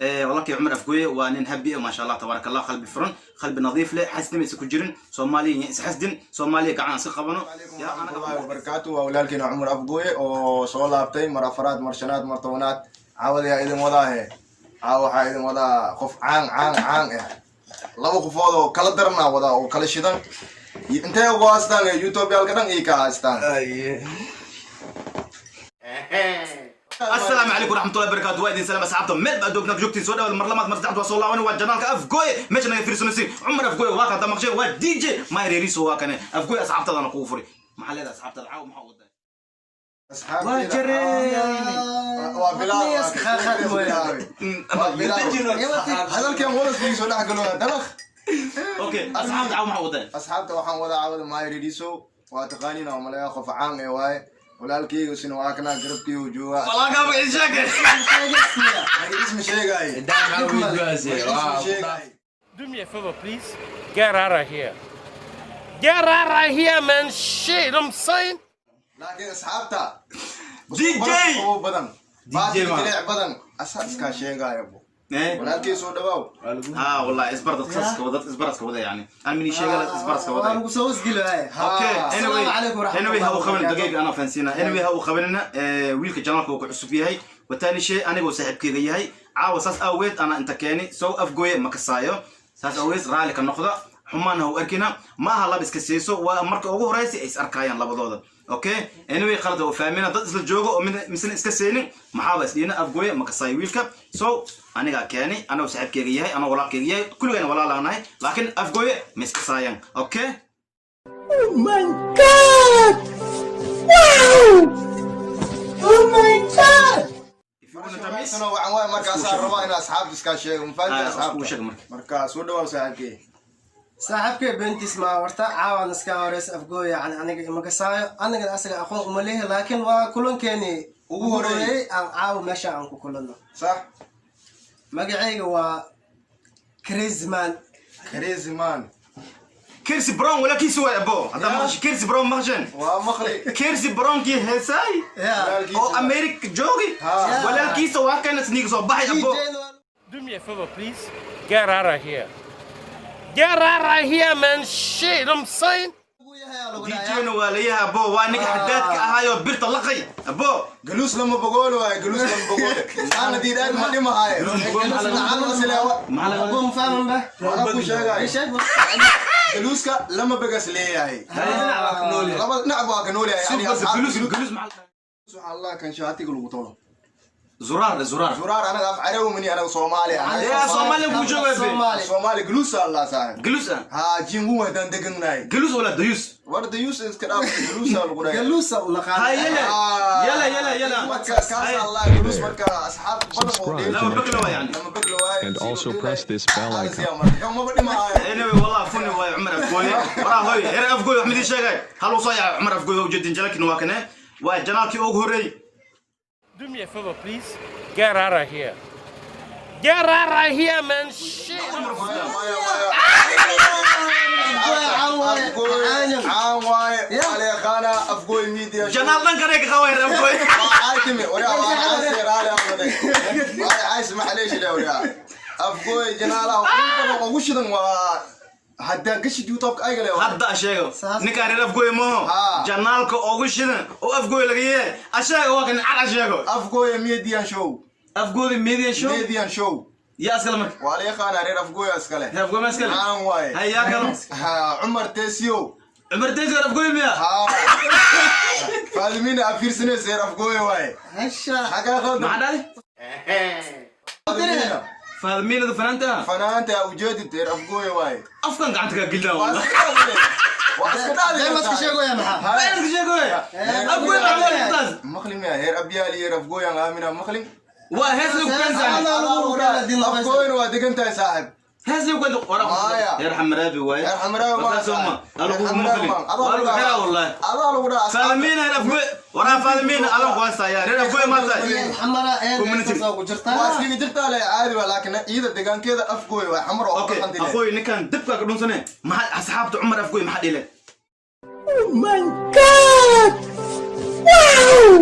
Walaalkay Cumar Afgooye waa nin happy ah, maasha Allah, tabaaraka Allah, qalbi furan, qalbi nadiif leh, xasnimaysa ku jirin. Soomaaliya iyo isxasdin, Soomaaliya gacan iska qabano. Yaa anaga. Waraxmatullaahi wabarakaatu. Waa walaalkeena Cumar Afgooye oo soo laabtay mar afaraad, mar shanaad, mar 10aad. Caawadayaa idin wadaahe. Caawa waxaa idin wadaa qof caan caan caan ah, laba qofood oo kala daranaa wadaa oo kala shidan. Intee ugu haystaan YouTubeyaalka dhan ii ka haystaan. Asalaamu calaykum waraxmatullahi wabarakaatu. Waa idin salaam, asxaabta meel baa doognaad joogtiin. Soo dhawaada mar labaad, mar saddexaad. Waa soo laaban, waa channelka Afgooye, meesha naga fiirsanaysin. Cumar Afgooye waa kan damaqshay, waa DJ Mayreeriso, waa kane Afgooye. Asxaabtadana kugu furi. Maxaa leedahay asxaabtada? Caawa maxaa wadaa? Waa bilaab hadalkan walaskii soo dhex galo dalaq. Okay, asxaabta caawa maxaa wadaa? Asxaabta waxaan wadaa caawada Mayreriso. Waa taqaaniin oo maleeya, qof caan ee waaye. Walaalkeyga isna waa kana, garabkeyga joogaa. Walaalkaa magaciisa sheege. Magaciis ma sheegaaye, magaciis ma sheegaaye. Do me a favor, please. Get out of here. Get out of here, man. Shit, I'm saying. Laakiin asxaabta DJ! ugu badan baati man. Jileec badan asaa iskaa sheegaayo bo. Eh? Walaalkey, soo dhawaaw. ها والله isbar dadka saska wada, isbaraska wada, yani aan mini sheegala, isbaraska waa wada. lagu soo wasgeli. Okay, anyway. Asalaamu calaykum waraxmatullahi Anyway, ha u qaban wabarakaatuh. daqiiq ana fahansiina. Anyway, ha u qabanina. Wiilka channelka uu ku cusub yahay, wataani shay anigoo saaxiibkeyga yahay caawa, saas awgeed ana inta keeni sow Afgooye ma kasaayo. Saas awgeed raali ka noqda, xumaana ha u arkina. Ma aha laba iska siiso, waa marka ugu horeysa ay is arkayaan labadooda. Okay, anyway, qalad oo fahmina, dad isla joogo oo misna iska seenin, maxaaba isdhiina. Afgooye ma kasaayo wiilka, so anigaa keeni, anagoo saaxiibkeyga yahay, anagoo walaalkeyga yahay, kulligayna walaalaanahay, laakiin Afgooye ma iska saayaan. Okay. Oh my God! Wow! Oh my God! If you want to miss Sano waxaan waay markaasaa rabaa in asxaabta iskaa sheego mafahanti. Ah, asxaabta iskugu sheeg marka. Marka soo dhawaaw, saaxiibkey. Saaxiibkay beentiis maa warta caawan iska horeys. Afgooy yani aniga ima kasaayo, anigana asaga aqoon uma leeyahay, laakiin waa kulankeeni ugu horeeyey. Aan caawa meesha aan ku kulanno. Sax. Magacayga waa Crazy Man. Crazy Man. Kirsi Brown walaalkiisa waay abo. Hadda maqashay Kirsi Brown, maqasheen? Waa maqli. Kirsi Brownkii heesaay oo America joogi, walaalkiisa waa kana sniiga soo baxay abo. Do me a favor, please. Get out of here. Get out of here, man. Shit, I'm saying. DJ-na waa layahay abo, waa ninka xadaadka ahaayo birta laqay abo. Galuus lama bogoole waaye, galuus lama bogoole saana diidaad ma dhimahaaye. Abo mafahman ba? Anaa ku sheegaayo, galuuska lama begas leeyahay, laba dhinac waa ka nool yahay yani. Galuus, galuus maxaa? Waxaa Allah kan shaatiga lagu tolo. Zuraar, zuraar. Zuraar anaga af carabi mani, anaga Soomaali. Yaa Soomaaliya ku jooga be. Soomaali. Soomaali galuusa Allah saaxib. Galuus ah. Ha jingu wadan degannahay. Galuus wala dayus? War dayus iska dhaaf, galuusa lagu dhahay. Galuusa u naqaan. Ha yala yala yala yala. Marka kaas Allah galuus, marka asxaab badan oo dheer. Lama bagla waa yani. Lama bagla waaye. And also press this bell icon. Maba dhimahaayo. Anyway, wallah funny waay Cumar Afgooye. Waraa hoy heer Afgooye, wax midii sheegay hal uu soo yaacay Cumar Afgooye oo ujeedin jalkin, waa kane, waa channelkii ugu horreeyay. Do me a favor, please. Get out of here. Get out of here, man. Shit. Caan waaye, waa la yaqaanaa Afgooy Media. Channel dhan kale ka qaway reer Afgooye. عايتمي وريا عايس رالي أبدا عايس معليش لا وريا Afgooy channelaha ugu shidan waa haddaa gashid YouTube ayga le. Hadda sheego ninkaan reer Afgooye maho. Ha. Channelka ugu shidan oo Afgooye laga yeehay asheego, waa kan cad asheego. Afgooy Media Show. Afgooye Media Show. Media Show. Yaa iskale marka? Waa la yaqaanaa, reer Afgooy iskale. Reer Afgooye ma iskale? Caan waaye. Hay, yaa kalo? Ha, Cumar Tesio. Cumar Tesio reer Afgooye miya? Ha, Faadimiina afiirsanaysa reer Afgooy waaye. Hasha. Xagaa qaldan? Maxaa dhahday? Faadimiina. Faadmiinada fanaanta. Fanaanta ujeedid reer Afgooy waaye. Afkan gacanta kaa gelinaa waa wallah. iska dhaadile, waa iska dhaadile. Dee maska sheegaya maxaa? Iska sheegoy Afgooye maxaa taas? Maqlin miya heer abyaali, heer Afgooyan aamina maqlin. Waa hees lagu keensan. Afgooyna waa degan tahay, saaxib. Hees lagu keento wara. Maya. Heer Xamaraabi waaye. Heer Xamaraabi ma. Soma alagu maqlin, waa lagu xiraa wallahi. Adaa lagu dhaha. Faadmiina reer Afgooye, waraa Faadmiina adan ku haystaya, reer Afgooye ma tahay? Xamara ee Community. soo ku jirtaa. Waa iskaga jirtaa le, caadi waa, laakiin ciida deegaankeeda Afgooy waa Xamar oo Okay. qandile. Aqooy ninkan dabka ka dhunsane, maxaa asxaabta Cumar Afgooye maxaa dhile? Oh my God! Wow!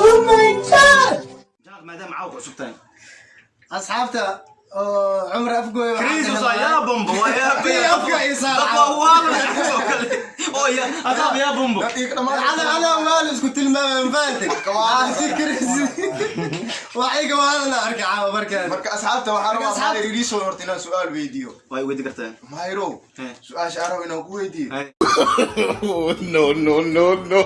Oh my God! Channelka maadaama caawa ku cusub tahay. Asxaabta oo Cumar Afgooy waxaan Kriis dhihi waa lahaa- yaa bombo, waa yaa. Tii afka ii saar. Dadka waa waala oo kale oo ya asaab yaa bombo. Dad iiga dhammaan. Ana maal isku tilmaamay, ma fahanti? Si Chris waa iga waalana arka caawa markaan. Marka asxaabta waxaan Marka rabaa asxaabta- Maahir Iriso horta inaan su'aal weydiiyo. Way weydi kartaa. Maahirow, su-aasha aan rabo inaan ku weydiiyo. No, no, no, no.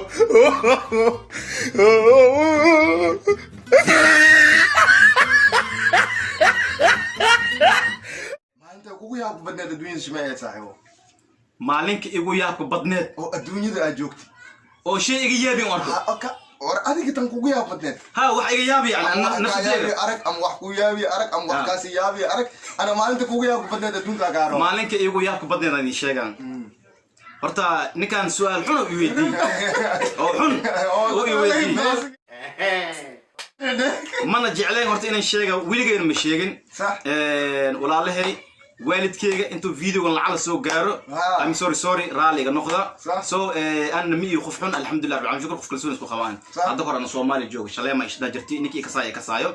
Maalinta kugu yaabka badneed adduunyada shimay ahayd, saaxiibo? Maalinka igu yaabka badneed oo adduunyada aad joogtay oo shay iga yaabin arko? Ha, war adiga tan kugu yaab badneed. Ha, wax iga yaabi yani Ama wax kaa nafsadeeda. yaabi arag, ama wax kuu yaabi arag, ama wax kaasi yaabi arag. Ana maalinta kugu yaabka badneed adduunkaa kaa rabo. Maalinka igu yaabka badneed aan idin sheegaan. Horta ninkan su-aal xun oo i weydiiyey, oo xun oo i weydiiyey, mana jeclayn horta inaan sheega, weligeyna ma sheegin. Walaalahay, waalidkeyga intuu videogan lacala soo gaaro, I'm sorry, sorry, raaliga noqda. So ana ma iyo qof xun, alxamdulilah rabbil caalamiin, shukr, qof kalsoon isku qabaan. Hadda hor ana Soomaali jooga, shalay ma ishdaa jirtay, ninkii kasaayo kasaayo.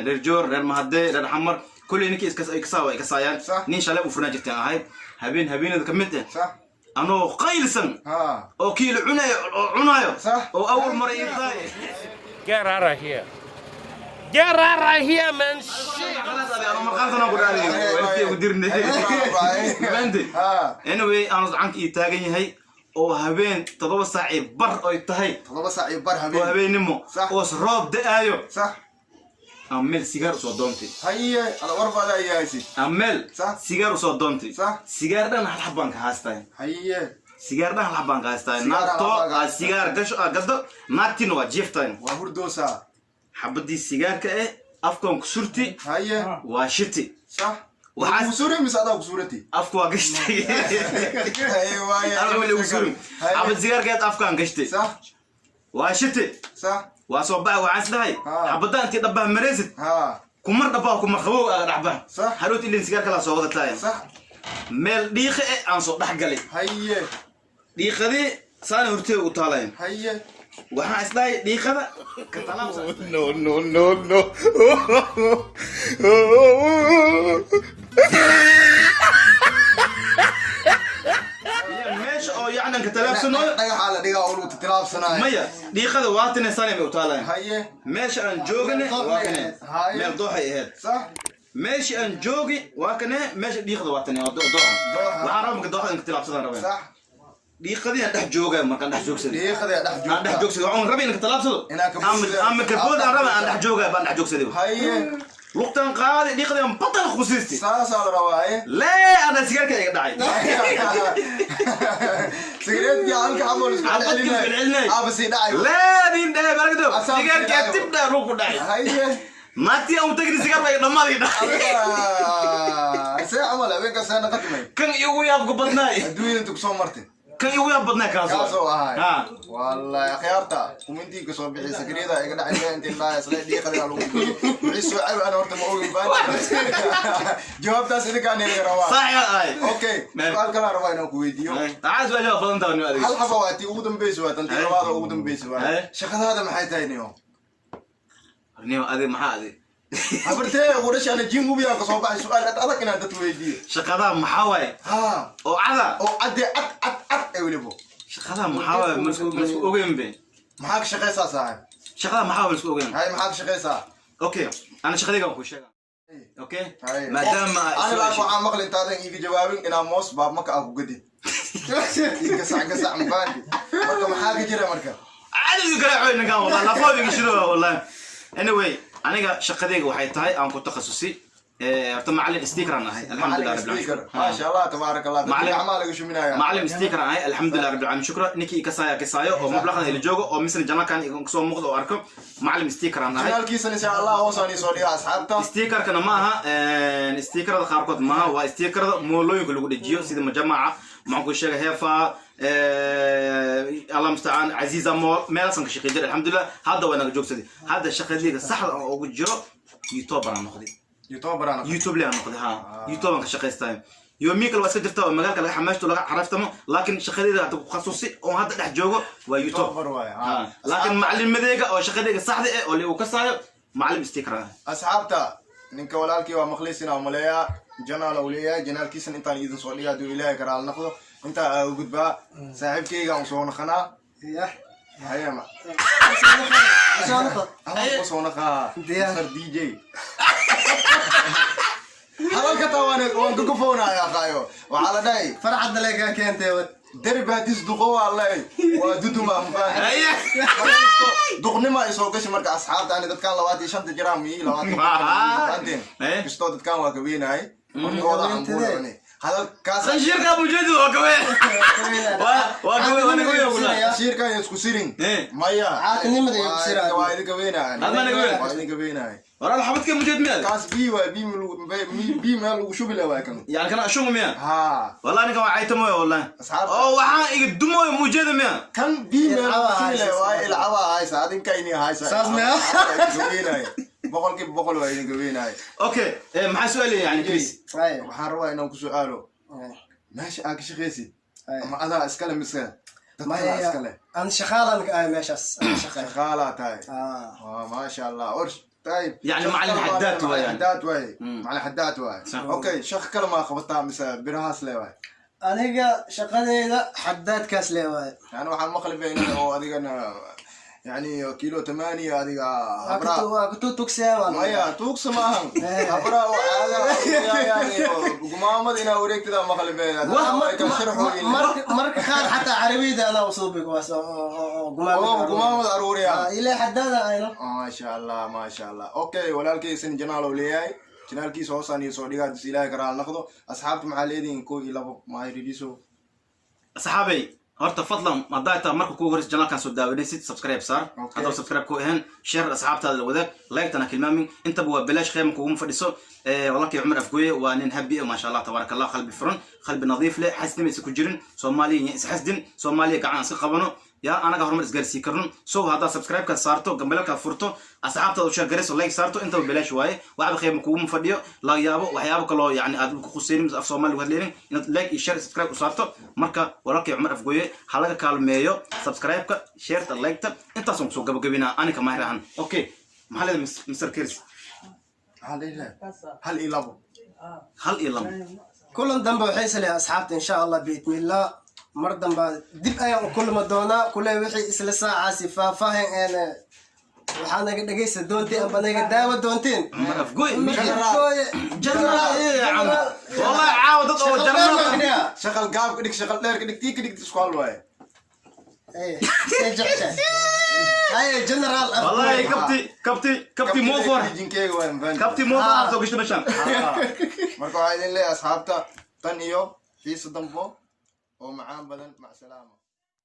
Reer Joor, reer Mahade, reer Xamar, kulli ninkii iskas kasaayo ay kasaayaan. Nin shalay u furnaa jirteen ahayd, habeen habeenada ka mid ah, anoo qaylsan oo kiilo cunayo oo cunayo oo awal maray ii tahay. Get out of here. Get out of here, man. Shit. Anyway, aanu gacanka ii taagan yahay oo habeen 7:15 oy tahay. 7:15 oo habeen. Habeennimo. Oo roob da-aayo. Aan meel sigaar usoo doontay. Haye, ada war baada ay haysid. Aan meel sigaar usoo doontay. Sigaar dhan hal xab baan ka haastay. Sigaar dhan hal xab baan ka haastay. Sigaar hal naagto xab baan ka aa haystaa. Sigaar gasho aa gado, naagtiina waa jiiftay. Waa hurdoosaa. Xabadii sigaarka eh afkaan ku surti. Waa shiti. Waxaa mise adaa ku suurati? Afka waa gashtay. Haye, waaye. Anaa weli ugu surin. Xabad sigaarkeed afkaan gashtay. Waa shiti. Waa soo baxa, waxaan isdhahay xabaddaa intii dhabbaha maraysid, kumar dhabbaha, kumar qabow aaga dhexbax. Hadhowt ilin sigaar kalaa soo wadataaye. Meel dhiiqa eh aan soo dhex galay. Dhiiqadii saana horteeda u taalayn. Waxaan isdhahay dhiiqada ka talaabsa. No, no, no, no. Meesha oo yacnan ka talaabsanayo. Dhagaxaa la dhigaa oo lagu tilaabsanaayo. Maya, dhiiqada waatine saanay bay u taalayn. Meesha aan joogane waa kane. Meel dooxay ahayd. Meeshii aan joogi waa kane, meesha dhiiqada waa tane, waa dooxa. Dooxa. Waxaan rabaa marka dooxada in ka tilaabsadaan rabeen. Dhiiqadii aan dhex joogay markaan dhex joogsaday. Dhiiqadii dhex Aan dhex joogtaa. joogsaday, waxaan rabay in ka tilaabsado. Inaa ka Ama kabood aan rabay, aan dhex joogay baan dhex joogsaday. Luqtan qaaday, dhiiqadii aan batal khusiistay. Saasaa la rabaa, haye. Lee ana sigaarka iga dhacay. Sigareedkii halka xabo la isku Xabadkii isku celcelinaayo. celcelinaayo. Aaba sii dhacay. Leedin dheh baragdo. Asaab sii Sigaarka dhacay. tib dheh lug ku dhacay. Naagtii aan u tagin sigaar baa iga dhammaaday dhacay. See camal habeenkaas see naqatimay? Kan igu yaabka badnaay. Adduunyada inta kusoo martay. Kan igu yaab badnaay kaasoo. Kaasoo ahay. Wallahi akhyaarta kumintii kasoo bixi sakriyada iga dhacay intii laa isla dhiiqada lagu geeyay wixii soo cabi. Ana horta ma ogin baan jawaabtaas, idinkaan idin rabaa. Saaxiib ahay. Okay, su'aal kale aan rabaa inaan ku weydiiyo. Maxaa su'aasha badan tahay niyo adiga? Hal xaba waa tii ugu dambeysa, waa tan tii labaad oo ugu dambeysa waa. Shaqadaada maxay tahay, niyo? Niyo adiga maxaa adiga? Habartee ugu dhashay ana jin hubiyaa kasoo baxay su'aal ad adag inaan dad weydiiyo. Shaqadaa maxaa waaye? Oo cada. Oo cadde, cad cad cad ee welibo. Shaqadaa maxaa waaye? Ma isku ogeyn be. Maxaa ka shaqaysaa, saaxib? Shaqadaa maxaa waaye, ma isku ogeyn? Hay, maxaa ka shaqaysaa? Okay, ana shaqadayga waan kuu sheegaa. Okay, maadaama Ani laa waxaan maqli intaadan iiga jawaabin inaa moos baab maka aa ku gadid ii gasac gasac, mafahanti? Marka maxaa ka jira marka? Caadi kala xoy ninkan, wallahi lafaa iga shido wallahi. Anyway, aniga shaqadayga waxay tahay aan ku takhasusi horta macallin sticker aan ahay, alxamdulilah macalin rabbil speaker. caalamiin. Maasha Allah, tabaaraka Allah. Gacmaha laga shuminaya. Macallin sticker aan ahay, alxamdulilah rabbil caalamiin, shukra. Ninkii kasaya kasaayo oo mablaqdan ila joogo oo misna janalkan kasoo muuqdo oo arko, macallin sticker aan ahay. Janaalkiisana insha Allah hoosaan iisoo dhiga, asxaabta. Stickerkana ma aha stickerada qaarkood maaha, waa stickerada moolooyinka lagu dhejiyo, sida majamaca, maxaan ku sheegay, heefa, Allah mustacaan, Casiiza Mool, meelaasan ka shaqey jiray, alxamdulilah. Hadda waa naga joogsaday. Hadda shaqadayga saxda aan ugu jiro YouTuber aan noqday. YouTuber aan. YouTube le aan noqday, ha, YouTube aan ka shaqaystay. Yoomiin kale waa iska jirta oo magaalka laga xamaashto, laga xaraftamo, laakiin shaqadayda hadda ku khasusi oo hadda dhex joogo waa YouTube. YouTuber waaye, ha. Ha. Laakiin macalinimadeyga oo shaqadayga saxda eh oo liigu kasaayo Macallim sticker ah. Asxaabta, ninka walaalkii waa maqliisina umaleeyaa. Channel uu leeyahay, channelkiisana intaan idin soo dhiga hadduu Ilaahay karaal noqdo. Intaa aa u gudbaa saaxiibkayga aan soo naqanaa. Yah. Hayama. Soo noqo. Ama soo naqaa. Diyaar. Sar DJ hadalka taa waan ka kufoonaya qaayo. Waxaa la dhahay Farxadda lee kaa keentay wad. Derbi hadis duqo waa lay waa duduma mafahantay? Duqnima ay soo gashay. Marka asxaabta, ani dadkan 25-ta jiraan mi 25 kastoo dadkan waa ka weynahay. Hortooda cambuula cuni hadalkaas. Shiirka mujeedid waa kawe, waa kawe, waa naga weyn kula. Shiirkan isku sirin. Maya. Caatinimada iyo ku siraayo. Waa idinka weynahay. Adma naga weyn. Waa idinka weynahay. Walaal, xabadka mujeed miyaad? Kaas bi waay, bi bi meel lagu shubi le waay kan. Yani kana ashungu miya? Ha. Wallahi ninkan waa caytamoy wallahi. Asxaabta. Oo waxaan iga dumooyo mujeeda miya? Kan bi meel lagu Ilcaba shubi le haysa. Waay ilcaba haysa, adinka ini haysa. Saas miya? Waa idinka weynahay, 100% waa idinka weynahay. Okay, maxaa su-aal yani, Chris? Ay. Waxaan rabaa inaan ku su'aalo meesha aad ka shaqaysid ama adaa iskale mise dad kalaa iskale? An shaqaalan ka ahay meeshaas. Aan shaqeey. Shaqaalaa tahay? Ah. Maasha Allah, or طيب. يعني macallin xadaad waay yani. Xadaad waay, macallin xadaad waay. Okay, shaqo kale ma qabataa mise birahaas le waay? Aniga shaqadeyda xadaadkaas lee waaye. Yani waxaan maqli baynaa oo adigana yani kilo 8 adiga habraa. Waa kutu tugsiyaa waan. Maya, tuugsa maahan, habraa oo caada gumaamada inaa wareegtada maqli bayna. Marka qaar xataa carabiyada anaa usuubi kuwaas oo gumaamada. Gumaamada aruuriya. Ilaa xadaada ayno. Maasha Allah, maasha Allah. Okay, walaalkaysan channel uu leeyahay, channelkiisa hoosaan iyo soo dhigaa dus Ilaahay karaal noqdo. Asxaabta, maxaa leedihin? Kow iyo labo maayridiso. Asxaabay, horta fadlan haddaa taa marka kugu horeysa channelkan soo daawanaysid, subscribe saar. Haddaba subscribe ku ahayn, share asxaabtaada la wadaag, like-tana kilmaamin. Intaba waa bilaash, kheyma kuguma fadhiso. Walaalkay Cumar Afgoye waa nin happy ah, maasha Allah, tabaaraka Allah, qalbi furan, qalbi nadiif leh, xasnimaysa ku jirin. Soomaaliya iyo isxasdin, Soomaaliya gacan iska qabano yaa anaga horumar isgaarsii karno. So haddaa subscribe-ka saarto, gambalelka furto, asxaabtaada u share garayso, like saarto, intaba bilaash waaye, waxba kheyma kuguma fadhiyo. Laga yaabo waxyaabo kaloo yani aad ku khuseynin mise af Soomaali uga hadlaynin inaad like iyo share, subscribe u saarto. Marka walaalkay Cumar Afgoye ha laga kaalmeeyo subscribe-ka, shareta, like-ta. Intaasaan kusoo gabagabinaa anika maahir ahan. Okay, maxaa leedahay, Mr Chris? Maxaa leedahay? Hal iyo labo. Hal iyo labo. Kulan dambe waxay isleeyahay asxaabta, insha Allah, biidnillah, mar damba dib ayaan u kulmi doonaa. Kule wixii isla saacaasi faahfaahin een waxaa naga dhegaysa doontiin amba naga daawa doontiin. Cumar Afgoye. Afgooye. General eh cam wallahi caawa dad oo general. Shaqal gaab ka dhig, shaqal dheer ka dhig, tii ka dhig, isku hal waaye. Haye, General. Wallahi kabti moofor. Jinkeyga waay, mafahantay? Kabti moofor aad soo gashay meeshaan. Marka waxaa idin leeyahay asxaabta, tan iyo xiisa dambo oo macaan badan, mac salaama.